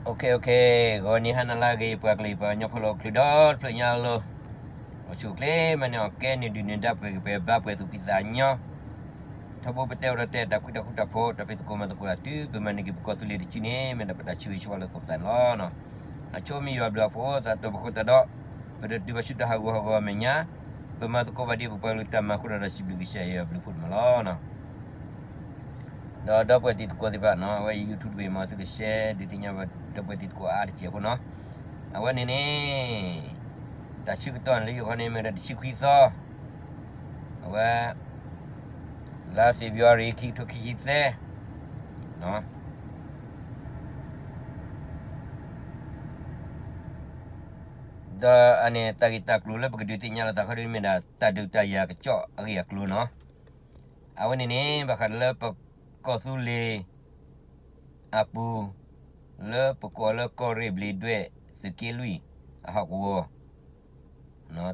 OK OK, ဂီၤနံၤဟါနၤလၢအဂ့ၤ ပှၤကလုာ်ပှၤကညီဖိလၢအိၣ်ချ့ဒီတဖျၢၣ်ညါလီၤ. အိၣ်ဆူၣ်အိၣ်ချ့မးန့ၣ် အီၣ်ကဲနုာ်ဒုၣ်နုာ်ဒါ ပှဲၤဂံၢ်ပှဲၤဘါ ပှဲၤသူၣ်ဖှံသးညီ, ထီဘိပတဲအိၣ်ဒီးတဲတၢ်ဃူတၢ်ဖိး တၢ်ဖံးသကိးမၤသကိး တုၤပမၤန့ၢ်က့ၤပကီၢ်သူလ့ၤတစုန့ၣ် မ့ၢ်ဒၣ်ပတၢ်ဆၢဂ့ၤဆၢဝါလၢသကိးပသးန့ၣ်လီၤ. အဆိမ့ၢ်ယွၤဘျုးအဖှိၣ်သးတဘျီဃီတၢ်ဒီး ပတတုၤဘၣ်ဆူတၢ်ဟးဂူာ်ဟးဂီၤအမဲာ်ညါ, ပမၤသကိးဘၣ်ဒ်ပပှၤကလုာ်တၢ်မၤအဃိဒီး စံးဘျုးကစၢ်ယွၤဘျုးဖှိၣ်န့ၣ်မးလီၤ. ဒီးဒီပုၢ်ဝဲၢ်တံၤသကိးသ့ၣ်တဖၣ်န့ၣ် အဝဲ YouTube တဘ့ၣ်မ့ၢ်သုက share ဒုးသ့ၣ်ညါဘၣ်ဒီပုၢ်ဝဲၢ်တံၤသကိးအါတက့ၢ်အဃိန့ၣ်, အဝဲန့ၣ်န့ၣ် တၢ်ဆၢကတီၢ်န့ၣ်လၢယိၤခီန့ၣ် မ့ၢ်ဝဲဒၣ်တဆံခွံသီ, အဝဲ လါ February ခံကထိခံဆံသၢ ဒီးအန့ၣ် တၢ်ဂ့ၢ်တၢ်ကျိၤလၢပကဒုးသ့ၣ်ညါလိာ်သးခီဒ်မ့ၢ်ဒၣ် တၢ်ဒုးတၢ်ယၤကစီၣ်အဂ့ၢ်အကျိၤန့ၣ်, အဝဲန့ၣ်န့ၣ် ဘၣ်ဃးဒီးလၢပကီၢ်သူလ့ၤအပူၤ လၢပကိးလၢကီၢ်ရ့ၣ်ဘျ့းဒွဲၣ် သုးက့လွံၢ်အဟီၣ်ကဝီၤ,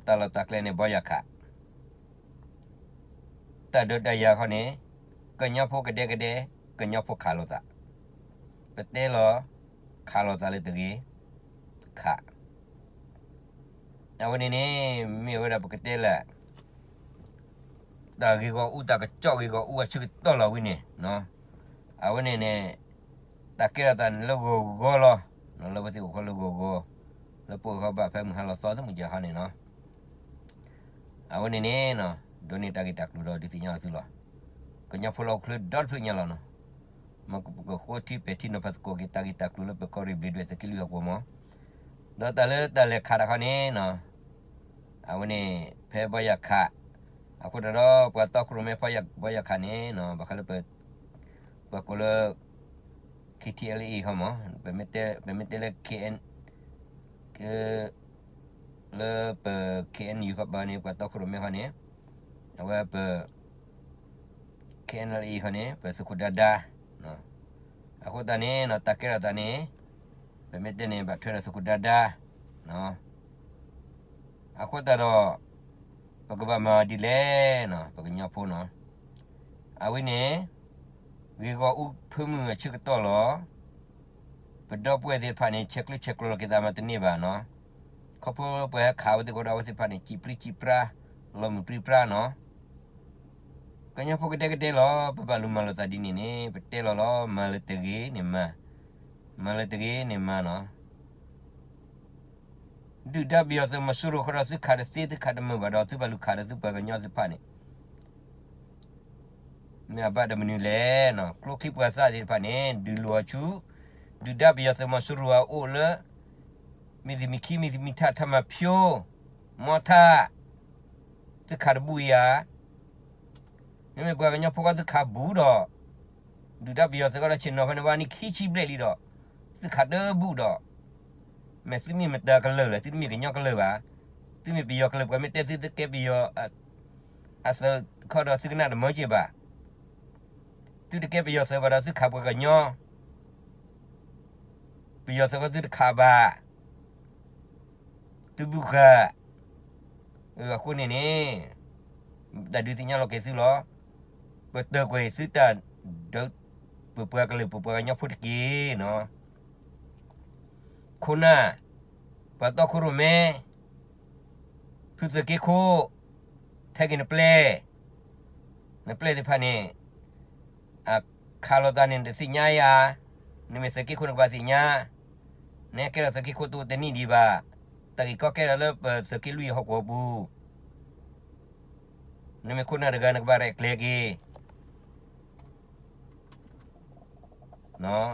တၢ်လီၢ်တၢ်ကျဲန့ၣ် ဘီယၤခး တၢ်ဒုးတၢ်ယၤခီန့ၣ် ကညီဖိကဒဲကဒဲ ကညီဖိခးလိာ်သး, ပတဲလီၤ ခးလိာ်သးလၢတဂ့ၤ, ခး အဝဲန့ၣ်န့ၣ် မ့ၢ်ဝဲဒၣ်ပကတဲလၢ တၢ်ဂ့ၢ်ဂီၢ်အူ တၢ်ကစီၣ်ဂ့ၢ်ဂီၢ်အူအဆၢကတီၢ်လီၤဝံၤန့ၣ်, အဝဲန့ၣ်န့ၣ် တၢ်ကဲထီၣ်သးန့ၣ်လၢဂီၤဂီၤလီၤ, လၢပသ့ၣ်အိၣ်ဃီလၢဂီၤဂီၤ, လၢပအိၣ်ဃီဘၣ်ဖဲမုၢ်ဟါလီၤသီသမုၢ်ကဟီန့ၣ်လီၤ. အဝဲန့ၣ်န့ၣ် ဒိးန့ၢ်တၢ်ဂ့ၢ်တၢ်ကျိၤဒီးဒုးသ့ၣ်ညါအီၤသုလီၤ. ကညီဖိလၢဟီၣ်ခိၣ်ချၢဒီတဖျၢၣ်ညါလီၤန့ၣ်, မ်ပကဃိထံပဲာ်ထံနီၤဖးသကိးက့ၤ တၢ်ဂ့ၢ်တၢ်ကျိၤလၢပကီၢ်ရ့ၣ်ဘျ့းဒွဲၣ် သုးက့လွံၢ်အပူၤမး, ဒီးတၢ်လၢတၢ်လဲၤခးတၢ်ခီန့ၣ်, အဝဲန့ၣ် ဖဲဘီယၤခး, အဃိတၢ်ဒီးပှၤတီခိၣ်ရိၣ်မဲ ဘီယၤခးန့ၣ် ဘၣ်ဃးလၢ ပှၤကိးလၢ KTLA ခီမး, ပမ့ၢ်တဲလၢ လၢပ KNU ခီပၤန့ၣ် ပှၤတီခိၣ်ရိၣ်မဲခီန့ၣ်, အဝဲပ KNLA ခီန့ၣ် ပသုးခိၣ်ဒါဒါ, အဃိသတးန့ၣ် တၢ်ကဲထီၣ်သးန့ၣ် ပမ့ၢ်တဲန့ၣ် ဘၣ်ထွဲဒီးသုးခိၣ်ဒါဒါ, အဃိသတးဒီး ပကဘၣ်မၤဒ်လဲၣ်န့ၣ် ပကညီဖိန့ၣ်, အဝဲန့ၣ် ဂ့ၢ်ဂီၢ်အူဖၢမုၢ်အဆၢကတီၢ်လီၤ. ပဒီပုၢ်ဝဲၢ်သ့ၣ်တဖၣ်န့ၣ် ဆဲးကျၢဆဲးကျိးလီၤက့ၤသးမၤတန့ၢ်ဘၣ်န့ၣ်, ခီဖျိပှၤဟဲခးဝဲသ့ၣ်အဃိဒီး အဝဲသ့ၣ်တဖၣ်န့ၣ် စံးပြံစံးပြါ လီၤမုၢ်ပြံပြါန့ၣ်, ကညီဖိကဒဲကဒဲလီၤ. ပဘၣ်လူၤမၤလိာ်သးဒ်န့ၣ်န့ၣ် ပတဲလီၤလီၤ မၤလၢတဂ့ၤန့ၣ်မၤ, မၤလၢတဂ့ၤန့ၣ်မၤန့ၣ်, ဒုၣ်ဒါပယီၤသုးမီၤစိရိၤဃီဒီး သုခးတသ့ သုခးတမုာ်ဘၣ်ဒီး သုဘၣ်လူၤခးဒီးသုပှၤကညီသ့ၣ်တဖၣ်န့ၣ် မ့ၢ်အဘၣ်တၢ်မနုၤလဲၣ်န့ၣ်, ကျိချံပှၤသၣ်သ့ၣ်တဖၣ်န့ၣ် ဒုးလိၤအီၤဆူ ဒုၣ်ဒါပယီၤသုးမီၤစိရိၤအအိၣ်လၢ မ့ၢ်သုမ့ၢ်ခံ မ့ၢ်သုမ့ၢ်ထၣ် ထၣ်မၤဖၠိ မီထၣ် သုခးတဘူၣ်အံၤဧါ. မ့မ့ၢ်ပှၤကညီဖိဃီသုခးဘူၣ်ဒီး ဒုၣ်ဒါပယီၤသုးဃီဒီး ဆ့ၣ်နီၤဖဲန့ၣ် ဝါနံၣ်ခံဆံဘျဲၣ်လံဒီး သုခးတဘူၣ်ဒီး မ့ၢ်သုမ့ၢ်မတၤကလုာ်လဲၣ်, သုတမ့ၢ်ကညီကလုာ်ဘၣ်, သုမ့ၢ်ပယီၤကလုာ်, ပှၤမ့ၢ်တဲသုသုကဲပယီၤအသုးခီဒီး သုကနၣ်တမၢက့ၤဘၣ်. သုတကဲပယီၤသုးဘၣ်ဒီး သုခးပှၤကညီ, ပယီၤသုးခီသုတခးဘၣ်, သုဘူၣ်ဃာ်. အဃိန့ၣ်န့ၣ် တၢ်ဒုးသ့ၣ်ညါလီၤက့ၤသုလီၤ. ပတၢၢ်ကွံာ်သုတၢ်ဒုး ပပှၤကလုာ် ပပှၤကညီဖိတက့ၢ်န့ၣ်. ခိၣ်နၢ်, ပှၤတီခိၣ်ရိၣ်မဲ, ဖုသုးက့ခိၣ်, ထဲက့ၤနပျဲၢ်, နပျဲၢ်သ့ၣ်တဖၣ်န့ၣ် အခးလိာ်သးန့ၣ် နတသ့ၣ်ညါဧါ. နမ့ၢ်သုးက့ခိၣ် နကဘၣ်သ့ၣ်ညါ, နဟဲကဲထီၣ်သုးက့ခိၣ်တအိၣ်တနံၣ်ဒံးဘၣ်. တၢ်ဂ့ၢ်ကီကဲထီၣ်လၢပသုးက့လွံၢ်ဟီၣ်ကဝီၤပူၤ, နမ့ၢ်ခိၣ်နၢ်တဂၤ နကဘၣ်ရဲၣ်ကျဲၤက့ၤ နာ်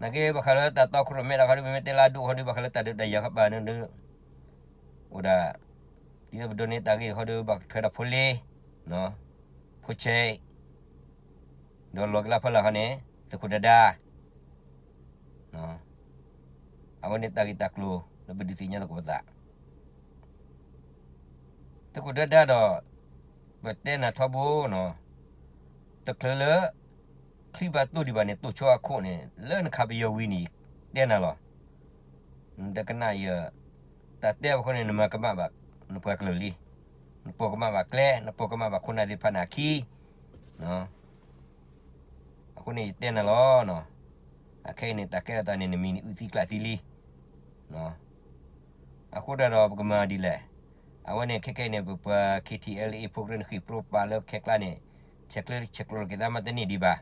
က့ ဘၣ်ဃးလၢတၢ်တီခိၣ်ရိၣ်မဲတခီဒီး ပမ့ၢ်တဲလၢအဒိၣ်ဃီဒီး ဘၣ်ဃးလၢတၢ်ဒုးတၢ်ယၤခီပၤန့ၣ်ဒီး အိၣ်ဒၣ် ဒ်သိးပဒိးန့ၢ်တၢ်ဂ့ၢ်ဃီဒီး ဘၣ်ထွဲဒီးဖိလ့, ဖိဆဲး, ဒီးလီၤကလၢဖီလာ်ဃီန့ၣ် သုးခိၣ်ဒါဒါ, အဝဲန့ၣ်တၢ်ဂ့ၢ်တၢ်ကျိၤလၢပဒုးသ့ၣ်ညါသကိးပသး သုးခိၣ်ဒါဒါဒီး ပတဲနၤထီဘိန့ၣ်, တချုးလၢ ချံဘၣ်တိၢ်ဒံးဘၣ်န့ၣ် တိၢ်ဆိအခိၣ်န့ၣ် လၢနခးပယီၤဝံၤန့ၣ် တဲနၤလီၤ. နတကနၣ်ယတၢ်တဲဘၣ်အဃိန့ၣ် နမၤကမၣ်ဘၣ်နပှၤကလုာ်လံ. နပိာ်ကမၣ်ဘၣ်ကျဲ, နပိာ်ကမၣ်ဘၣ်ခိၣ်နၢ်သ့ၣ်တဖၣ်န့ၣ်အခံ အဃိန့ၣ်ယတဲနၤလီၤ. အခဲအံၤန့ၣ် တၢ်ကဲထီၣ်သးန့ၣ် နမံၤန့ၣ်အုၣ်သံကျၢ်သံလံ. အဃိတၢ်ဒီးပကမၤဒ်လဲၣ်. အဝဲန့ၣ်ခဲခဲအံၤန့ၣ် ပပှၤ K T L A ဖိကြၢၢ်နဃံးပြိပာ်လၢခဲကျါန့ၣ် ဆဲးကျၢဆဲးကျိးလိာ်က့ၤသးမးတန့ၢ်ဒံးဘၣ်.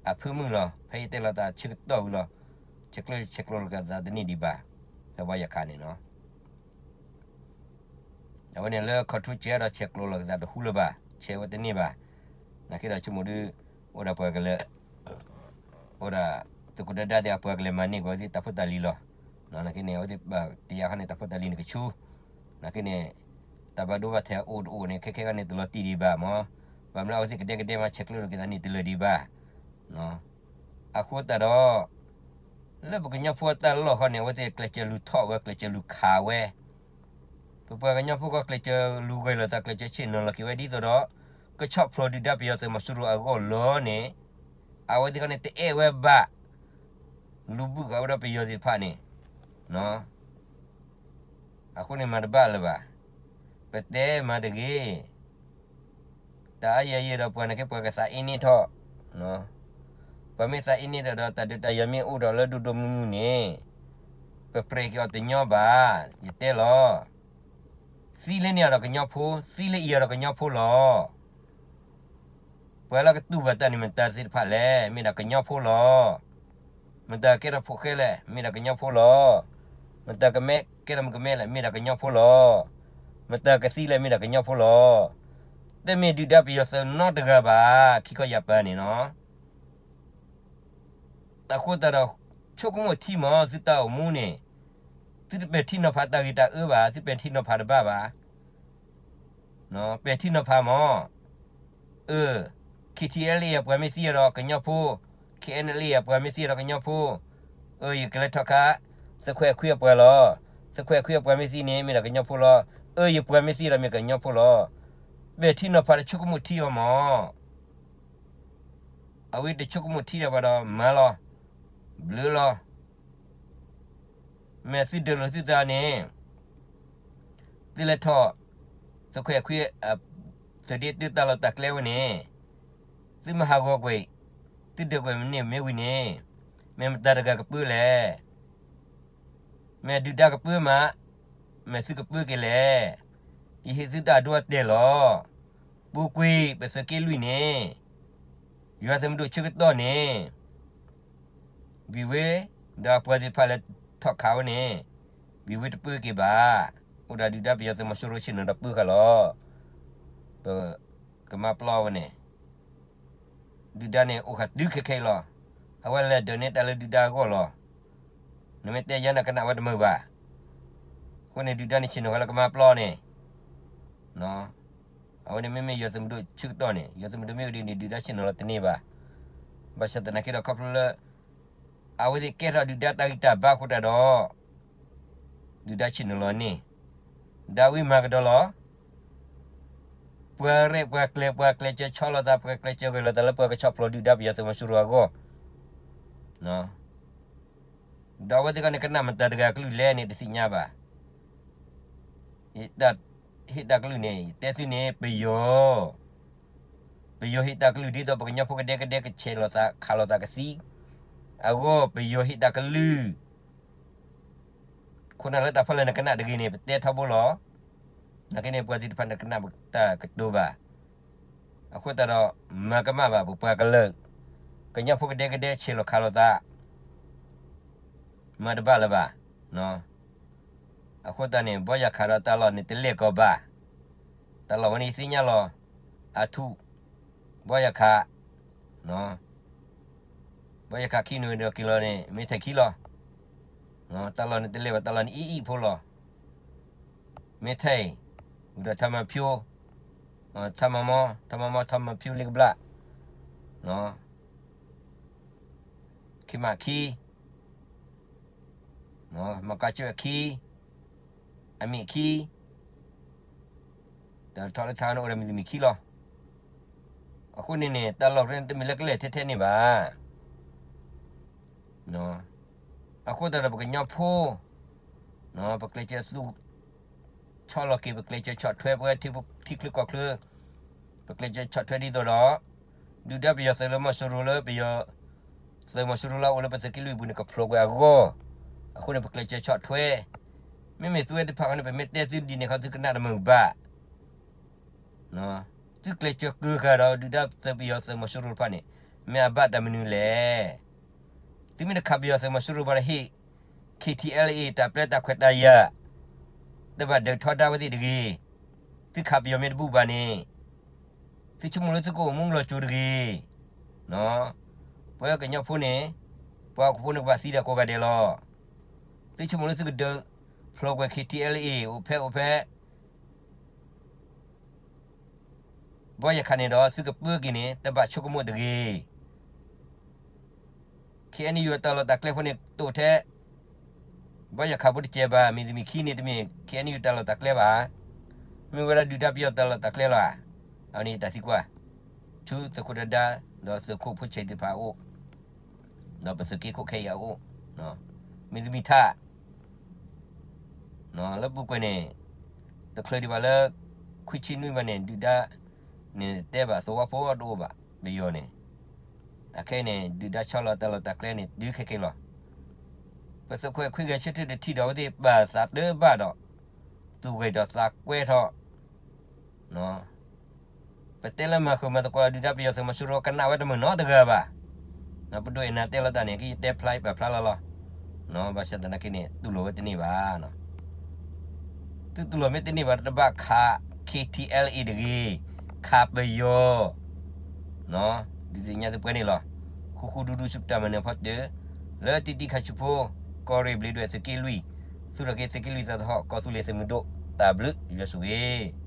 အဖၢမုၢ်လီၤ. ဖဲယတဲလီၤသးဆၢကတီၢ်ဝံၤလီၤ. ဆဲးကျၢဆဲးကျိးလိာ်က့ၤသးတန့ၢ်ဒံးဘၣ်. ဖဲဘၣ်ယၤခးန့ၣ်နီၤ အဝဲန့ၣ်လၢ control ကဲဒီးဆဲးကျိးလိာ်က့ၤသးတဟူလၢၤဘၣ်, ဆဲးဝဲတန့ၢ်ဘၣ်. နာ်က့ဒီးဆိကမိၣ်ဒုး အိၣ်ဒီးပှၤကလဲၤ အိၣ်ဒီး သုးခိၣ်ဒၢဒၢသ့ၣ်အပှၤကလဲၤမၤန့ၢ်ကွံာ်ဝဲသ့ၣ်တၢ်ဖိတၢ်လံၤလီၤ. နာ်က့န့ၣ် အဝဲသ့ၣ်ဘၣ်တယာ်ခီန့ၣ် တၢ်ဖိတၢ်လံၤန့ၣ်ကဆူ နာ်က့န့ၣ် တၢ်ဘၣ်ဒိဘၣ်ထံးအိၣ်တအိၣ်န့ၣ် ခဲခဲခီန့ၣ် တလီၤတံၢ်ဒံးဘၣ်မၢ်. ဘၣ်မနုၤအဝဲသ့ၣ်ကဒဲကဒဲမး ဆဲးကျၢလိာ်က့ၤသးန့ၣ်တလၢာ်ဒံးဘၣ်. အဃိသတးဒီး လၢပကညီဖိအတၢ်လီၢ်ခီန့ၣ် အဝဲသ့ၣ်ကျဲးစၢးလူၤထီၣ်ဝဲ ကျဲးစၢးလူၤခးဝဲ ပပှၤကညီဖိခီကျဲးစၢးလူၤဂဲၤလိာ်သး ကျဲးစၢးဆ့ၣ်နီၤလီၤက့ၤဝဲဒ်သိးဒီး ကဆီၣ်ဖျိးဒုၣ်ဒါပယီၤသုးမီၤစိရိၤအဂီၢ်လီၤန့ၣ် အဝဲသ့ၣ်ခီန့ၣ် တအဲၣ်ဝဲဘၣ် လူၤဘုၣ်ဃာ်ဝဲဒီးပယီၤသ့ၣ်တဖၣ်န့ၣ် အဃိန့ၣ်မၤတဘၣ်လၢၤဘၣ်. ပတဲမၤတဂ့ၤ. တၢ်အါယံၤယံၤဒီးပှၤနာ်က့ပှၤကသးအ့န့ၢ်ထီၣ်, ပှၤမ့ၢ်သးအ့န့ၢ်ထီၣ်ဒီး တၢ်ဒုးတၢ်ယၤမ့ၢ်အိၣ်ဒီးလၢဒိၣ်ဒိၣ်မုၢ်မုၢ်န့ၣ် ပပြဲးက့ၤအီၤတညီဘၣ်. ယတဲလီၤ. သံလၢန့ၢ်အီၤဒီးကညီဖိ, သံလၢအံၤအီၤဒီးကညီဖိလီၤ. ပှၤလၢကတူၢ်ဘၣ်တၢ်န့ၣ်မတၤသ့ၣ်တဖၣ်လဲၣ်, မ့ၢ်ဒၣ်ကညီဖိလီၤ. မတၤကဲထီၣ်ဖိၣ်ဃဲလဲၣ်, မ့ၢ်ဒၣ်ကညီဖိလီၤ. မတၤကမဲကဲထီၣ်မုၣ်ကမဲလဲၣ်, မ့ၢ်ဒၣ်ကညီဖိလီၤ. မတၤကသံလဲၣ်, မ့ၢ်ဒၣ်ကညီဖိလီၤ. တမ့ၢ်ဒုၣ်ဒါပယီၤသုးနီတဂၤဘၣ်, ခံခီယၤပၤန့ၣ်နီၤ. အဃိသတးဒီး ဆိကမိၣ်ထံမၢ် သုတၢ်အိၣ်မူန့ၣ်, သုတပဲာ်ထံနီၤဖးတၢ်ဂ့ၤတၢ်အၢဘၣ်, သုပဲာ်ထံနီၤဖးတဘၣ်ဘၣ်. ပဲာ်ထံနီၤဖးမၢ်. အၢ, K T L A အပှၤမ့ၢ်သံအီၤဒီးကညီဖိ, K N L A အပှၤမ့ၢ်သံအီၤဒီးကညီဖိ, အၢ ယကလဲၤထီၣ်ခး သုးခွဲးခွံအပှၤလီၤ. သုးခွဲးခွံအပှၤမ့ၢ်သံန့ၣ် မ့ၢ်ဒၣ်ကညီဖိလီၤ. အၢ ယပှၤမ့ၢ်သံဒီးမ့ၢ်ကညီဖိလီၤ. ပဲာ်ထံနီၤဖးတဆိကမိၣ်ထံအီၤမၢ်. အဝဲတဆိကမိၣ်ထံဒီးပှၤဒီးမၤလီၤ. ဘျုးလီၤ. မ့ၢ်သုဒၢးလိာ်သုသးန့ၣ်, သုလဲၤထီၣ် သုးခွဲးခွံ သုးဒ့သုတၢ်လီၢ်တၢ်ကျဲဝဲန့ၣ်, သုမၤဟးဂီၤကွံာ်, သုဒၢးကွံာ်မ့ၢ်န့ၢ်မ့ၢ်ဝံၤန့ၣ်, မ့ၢ်မတၤတဂၤကပၢလဲၣ်. မ့ၢ်ဒုၣ်ဒါကပၢမး, မ့ၢ်သုကပၢက့ၤလဲၣ်. ယဟ့ၣ်သုတၢ်အဒိအတဲာ်လီၤ. ပူၤကွံာ်ပသုးက့လွံၢ်န့ၣ်, ယွၤသုးမုၢ်ဒိၣ်ဆၢကတီၢ်န့ၣ် ဘံၣ်ဝ့ ဒီးအပှၤသ့ၣ်တဖၣ်လၢထီၣ်ခးဝဲန့ၣ်, ဘံၣ်ဝ့တပၢက့ၤဘၣ်. အိၣ်ဒီးဒုၣ်ဒါပယီၤသုးမီၤစိရိၤဆ့ၣ်နီၤဒီးပၢဃာ်လီၤ. ပကမၤပျီဝဲန့ၣ်, ဒုၣ်ဒါန့ၣ်အိၣ်ဃာ်တုၤခဲခဲအံၤလီၤ. အဝဲလဲၤဒၢးန့ၢ်တၢ်လၢဒုၣ်ဒါအဂီၢ်လီၤ. နမ့ၢ်တဲယၤန့ၣ်ကနၣ်ဝဲတမုာ်ဘၣ်. အဃိန့ၣ်ဒုၣ်ဒါန့ၣ်ဆ့ၣ်နီၤဃာ်လၢကမၤပျီန့ၣ် အဝဲန့ၣ်မ့မ့ၢ်ယွၤသုးမုၢ်ဒိၣ်ဆၢကတီၢ်န့ၣ်, ယွၤသုးမုၢ်ဒိၣ်မ့ၢ်ဝံၤဒ်န့ၣ် ဒုၣ်ဒါဆ့ၣ်နီၤလီၤတန့ၢ်ဘၣ်. ဘၣ်ဆၣ်သနာ်က့ဒီးခီဖျိလၢ အဝဲသ့ၣ်ကဲထီၣ်ဒုၣ်ဒါတၢ်ဂံၢ်တၢ်ဘါအဃိတၢ်ဒီး ဒုၣ်ဒါဆ့ၣ်နီၤလီၤန့ၢ်, ဒၣ်ဝံမၤကဒီးလီၤ. ပှၤရဲၣ်ပှၤကျဲၤ ပှၤကျဲးစၢးဆီၣ်လီၤသး ပှၤကျဲးစၢးဂဲၤလိာ်သးလၢပှၤကဆီၣ်ဖျိးဒုၣ်ဒါပယီၤသုးမီၤစိရိၤအဂီၢ် ဒီးအဝဲသ့ၣ်တဖၣ်န့ၣ်ကနၣ်မတၤတဂၤကလုၢ်လဲၣ်န့ၣ်တသ့ၣ်ညါဘၣ်. ဟ့ၣ်တၢ်ကလုၢ်န့ၣ် ယတဲသုန့ၣ် ပယီၤ, ပယီၤဟ့ၣ်တၢ်ကလုၢ်ဒ်သိးပကညီဖိကဒဲကဒဲကဆဲးလိာ်သးခးလိာ်သးကသံအဂီၢ် ပယီၤဟ့ၣ်တၢ်ကလုၢ်. ခိၣ်နၢ်လၢတၢ်ဖီလာ်နကနၣ်တဂ့ၤန့ၣ် ပတဲထီဘိလီၤ. နာ်က့န့ၣ် ပှၤသ့ၣ်တဖၣ်န့ၣ်ကနၣ်တၢ်ကတိၤဘၣ်. အဃိသတးဒီး မၤကမၣ်ဘၣ်ပပှၤကလုာ်, ကညီဖိကဒဲကဒဲဆဲးလိာ်ခးလိာ်သး မၤတဘၣ်လၢၤဘၣ်. အဃိသတးန့ၣ် ဘီယၤခးဒီးတၢ်လီၢ်န့ၣ်တလဲၤကီးဘၣ်. တၢ်လီၢ်ဝဲန့ၣ်ယသ့ၣ်ညါလီၤ. အထူၣ်, ဘီယၤခး, ဘီယၤခးခံနုာ်ဒီးက့ၤလီၤန့ၣ် မ့ၢ်ထဲခံလီၤ. တၢ်လီၢ်န့ၣ်တလဲၤဘၣ် တၢ်လီၢ်န့ၣ်အံၣ်အံၣ်ဖိလီၤ. မ့ၢ်ထဲအံၤ, ဝံၤဒီးထါမၤဖၠိ, ထါမၤမီ, ထါမၤမီ ထါမၤဖၠိလ့ကဘျၣ်, ခံမးခံ မကါကၠိအခံ, အမံၤအခံ, တၢ်ထီၣ်လၢထါန့ၣ်အိၣ်ဒီးမံၤတမံၤခံလီၤ. အဃိန့ၣ်န့ၣ် တၢ်လီၢ်ရ့န့ၣ်တမ့ၢ်လၢကလဲၤထဲထဲန့ၣ်ဘၣ်. အဃိသတးဒီးပကညီဖိ, ပကျဲးစၢးသူၣ် ဆီၣ်လီၤက့ၤ ပကျဲးစၢးဆီၣ်ထွဲပဝဲထံချၢကီၢ်ချၢ, ပကျဲးစၢးဆီၣ်ထွဲဒ်သိးဒီး ဒုၣ်ဒါပယီၤသုးလၢမီၤစိရိၤလၢပယီၤ သုးမီၤစိရိၤလၢအအိၣ်လၢပသုးက့လွံၢ်အပူၤန့ၣ် ကဖျိးကွံာ်အဂီၢ်, အဃိန့ၣ် ပကျဲးစၢးဆီၣ်ထွဲ, မ့မ့ၢ်သုဝဲသ့ၣ်တဖၣ်ဃီန့ၣ် ပမ့ၢ်တဲသုဒ်န့ၣ်ခီ သုကနၣ်တမုာ်ဘၣ်. သုကျဲးစၢးကၢဃာ်ဒီးဒုၣ်ဒါသုးပယီၤသုးမီၤစိရိၤတဖၣ်န့ၣ် မ့ၢ်အဘၣ်တၢ်မနုၤလဲၣ်. သုမ့ၢ်တခးပယီၤသုးမီၤစိရိၤဘၣ်ဒီးဟ့ၣ် K T L A တၢ်ပျဲတၢ်ခွဲးတၢ်ယာ်, တဘၣ်ဒုးထီဒါဝဲသ့ၣ်တဂ့ၤ. သုခးပယီၤမ့ၢ်တဘူၣ်ဘၣ်န့ၣ် သုဆိကမိၣ်လၢသုကအိၣ်မူလီၤစိၤတဂ့ၤ. ပှၤကညီဖိန့ၣ် ပှၤဟီၣ်ခိၣ်ဖိန့ၣ်ကဘၣ်သံတၢ်ကိးဂၤဒဲးလီၤ. သုဆိကမိၣ်လၢသုကဒုးဖျိးကွံာ် K T L A အိၣ်ဖဲအိၣ်ဖဲ ဘီယခးန့ၣ်ဒီး သုကပၢက့ၤန့ၣ် တဘၣ်ဆိကမိၣ်တဂ့ၤ. K N U အတၢ်လီၢ်တၢ်ကျဲဖိန့ၣ် တအိၣ်ထဲ ဘီယခးဖိတစဲးဘၣ်, မ့ၢ်တမ့ၢ်ခံန့ၣ်တမ့ၢ် K N U တၢ်လီၢ်တၢ်ကျဲဘၣ်, မ့ၢ်ဝဲဒၣ်ဒုၣ်ဒါပယီၤတၢ်လီၢ်တၢ်ကျဲလီၤဧါ. အဝဲန့ၣ်ယတၢ်သံကွၢ်, ဆူသုးခိၣ်ဒဒါ ဒီးသုးခိၣ်ဖိဆဲးသ့ၣ်တဖၣ်အအိၣ်, ဒီးပသုးက့ခိၣ်ခဲအံၤအအိၣ်, မ့ၢ်တမ့ၢ်ထါ လၢပူၤကွံာ်န့ၣ် တချုးဒံးဘၣ်လၢ ခွံဆံနွံဘၣ်န့ၣ် ဒုၣ်ဒါန့ၣ်တဲဘၣ်သဝီဖိတအိၣ်ဘၣ် ပယီၤန့ၣ်, အခဲအံၤန့ၣ် ဒုၣ်ဒါဆီလီၤတၢ်လီၢ်တၢ်ကျဲန့ၣ် တုၤခဲက့ၤလီၤ. ပသုးခွဲးခွံဂဲၤဆၢထၢၣ်တထံၣ်ဒီးအဝဲသ့ၣ် ပာ်သးတၢဘၣ်ဒီး သူၣ်ဂဲၤဒီးသးကွဲထီၣ် ပတဲလၢမၤဃုာ်မၤသကိးဒုၣ်ဒါပယီၤသုးမီၤစိရိၤ ကနၣ်ဝဲတမုာ်နီတဂၤဘၣ်. ပဒိၣ်အဲၣ်နၤတဲလီၤတၢ်န့ၣ် ကယတဲဖျါပာ်ဖျါလီၤလီၤ. ဘၣ်ဆၣ်သနာ်က့န့ၣ် တူၢ်လိာ်ဝဲတန့ၢ်ဘၣ်. သုတူၢ်လိာ်မ့ၢ်တန့ၢ်ဘၣ် တဘၣ်ခး K T L A တဂ့ၤ, ခးပယီၤ ဒုးသ့ၣ်ညါသုပှဲၤန့ၣ်လီၤ. ဃူဃူဒူဒူဆူပတၢ်မၤနၢၤဖီတၢၢ် လၢတံတံခးဆူဖိ ကီၢ်ရ့ၣ်ဘျ့းဒွဲၣ်သုးက့လွံၢ်, သူၣ်ထီၣ်က့ၤသုးက့လွံၢ်သးသဟီၣ် ကီၢ်သူလ့ၤသုးမုၢ်ဒိၣ် တၢ်ဘျုးယွၤဆိၣ်ဂ့ၤ